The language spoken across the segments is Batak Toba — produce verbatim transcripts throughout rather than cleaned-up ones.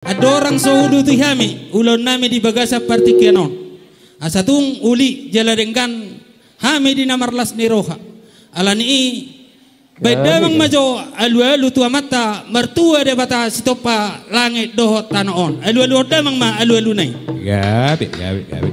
Andorang so huduti hami ulaonnami di bagasan partingkian on, asa tung uli jala denggan hami di na marlas ni roha. Alani i, baen damang ma jo alualu tu Amanta Martua Debata sitompa langit dohot tano on. Alualuhon damang ma alualuna i. Gabe, gabe, gabe.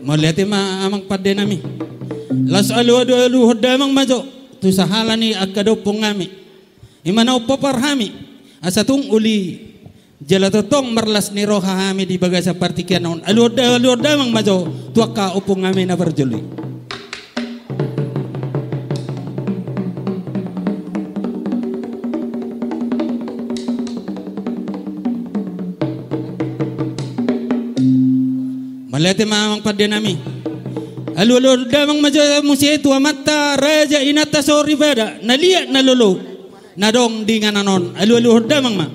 Mauliate ma amang pandenami. Laos alualuhon damang ma jo tu sahala ni angka domponnami. I ma na umpopar hami asa tung uli jala tongtong marlas ni roha hami di bagasan partingkian on. Alualuhon damang ma jo tu angka ompung hami na parjolo i. Mauliate ma amang pandenami. Alualuhon damang ma jo muse tu amanta raja inanta soripada na liat na lolo na dong di inganan on. Alualuhon damang ma.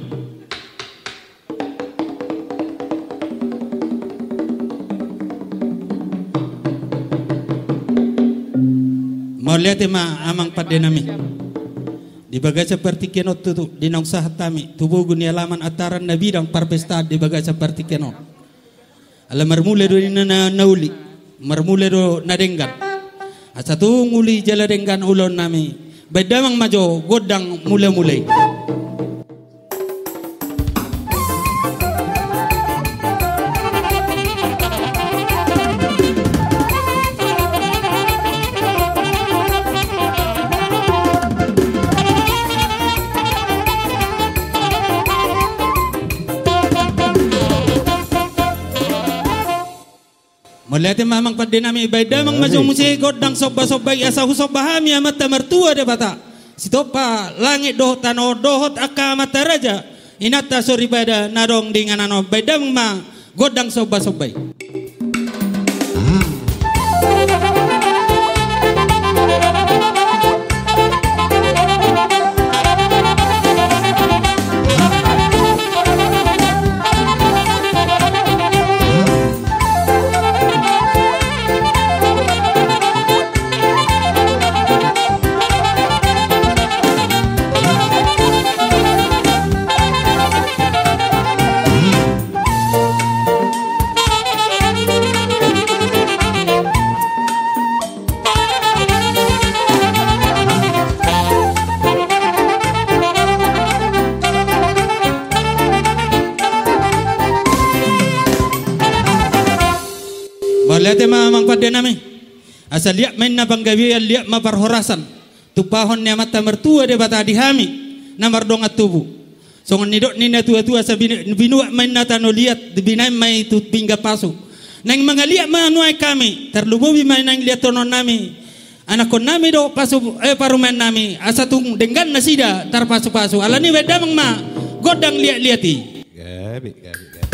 Mauliate ma amang pandenami. Di bagasan partingkian on tutu di naung sahat hami tu bogu ni alaman antaran na bidang parpestaan di bagasan partingkian on. Ala marmula do ninna na uli, marmula do na denggan. Asa tung uli jala denggan ulaonnami. Baen damang ma jo gondang mulamula i. Mauliate ma amang pandenami, baen damang ma jo muse gondang sombasomba i asa husomba hami Amanta Martua Debata sitompa langit dohot tano on dohot angka amanta raja inanta soripada na dong di inganan on. Baen damang ma gondang sombasomba i. Mauliate ma amang pandenami. Asa liat ma inna panggabean, liat ma parhorasan tumpahon ni Amanta Martua Debata di hami na mardongan tubu. Songon nidok ni natuatua asa binu-, binuat ma inna tano liat, binaen ma i tu pinggan pasu. Naeng mangaliat ma nuaeng hami, tarlumobi ma naeng liathononnami anakkonnami dohot pasu, eh, parumaennami asa tung denggan nasida tarpasupasu. Alani i baen damang ma gondang liatliat i. Gabe, gabe, gabe.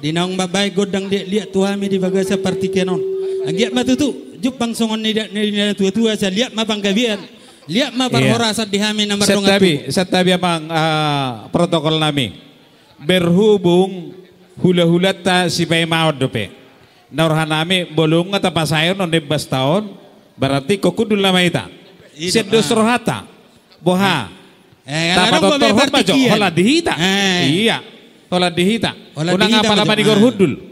Naung mambaen gondang liat-liat tu hami di bagasan partingkian on. Anggiat ma tutu jumpang songon nidok ni natuatua, sai liat ma panggabean, liat ma parhorasan di hami na mardongan tubu. Santabi, santabi amang, ah, protokol nami. Berhubung hulahulanta sipaimaon dope. Na rohanami molo nunga tapasae on nembasta on, berarti ingkon hundul nama hita. Sian dos rohanta. Boha? Tapatotorhon ma jo, holan di hita. Iya. Holan di hita. Unang apala manigor hundul.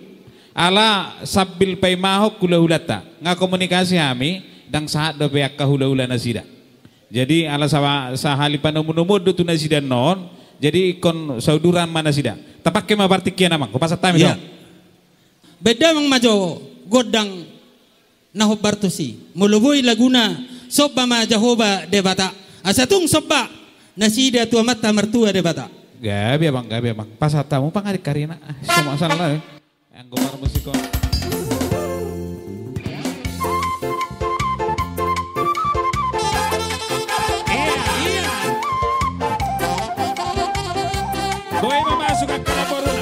Ala sambil paimahon hulahulanta. Nga komunikasi hami, ndang sahat dope angka hulahula nasida. Jadi ala sa-, sahali panomunomuon do tu nasida annon. Jadi ingkon sauduran ma nasida. Tapangke ma partingkian amang, hupasahat hami do. Baen damang ma jo gondang na hombar tusi. Molo boi laguna, somba ma Jahowa Debata. Asa tung somba nasida tu Amanta Martua Debata. Gabe amang, gabe amang. Pasahat hamu pangaringkarina. Ah, sama salah, eh. Anggo parmusik on. Iya, iya. Boi ma masuk angka na boruna.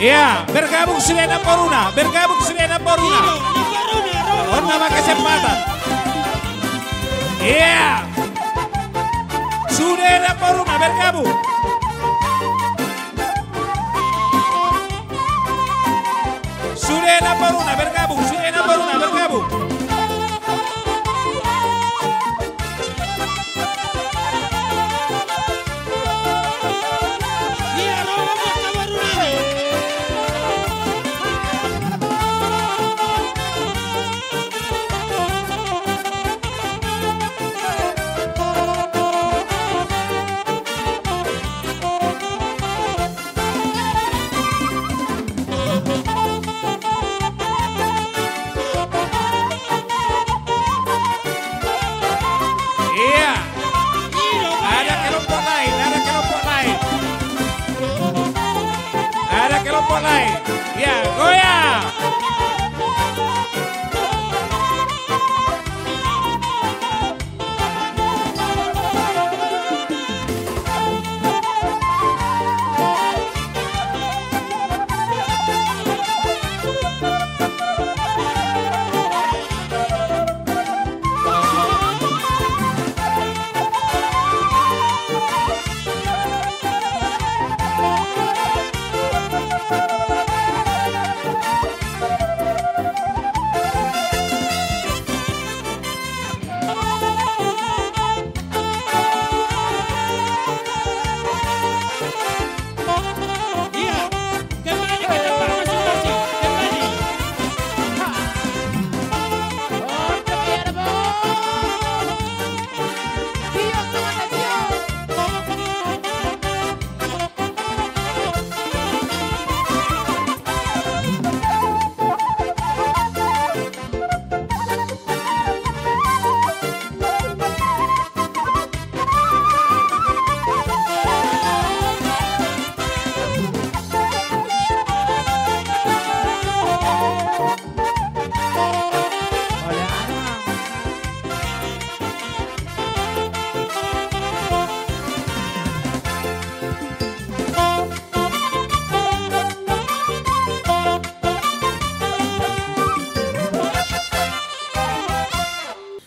Iya, bergabung sude namboruna, bergabung sude namboruna. On nama kesempatan. Iya. Sude namboruna bergabung. Sude namboruna bergabung, sude namboruna bergabung. Mulai. Ya, goyang.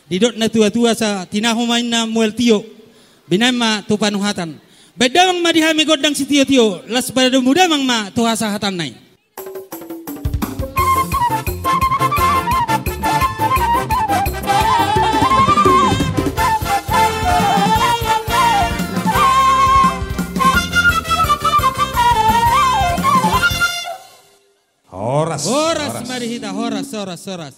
Didok na tuatua, asa tinahu ma inna mual tio, binahen ma tu panuhatan. Baen damang ma di hami gondang sitiotio, laos padomu damang ma tu hasahatanna i. Horas, horas, horas ma di hita, horas, horas, horas.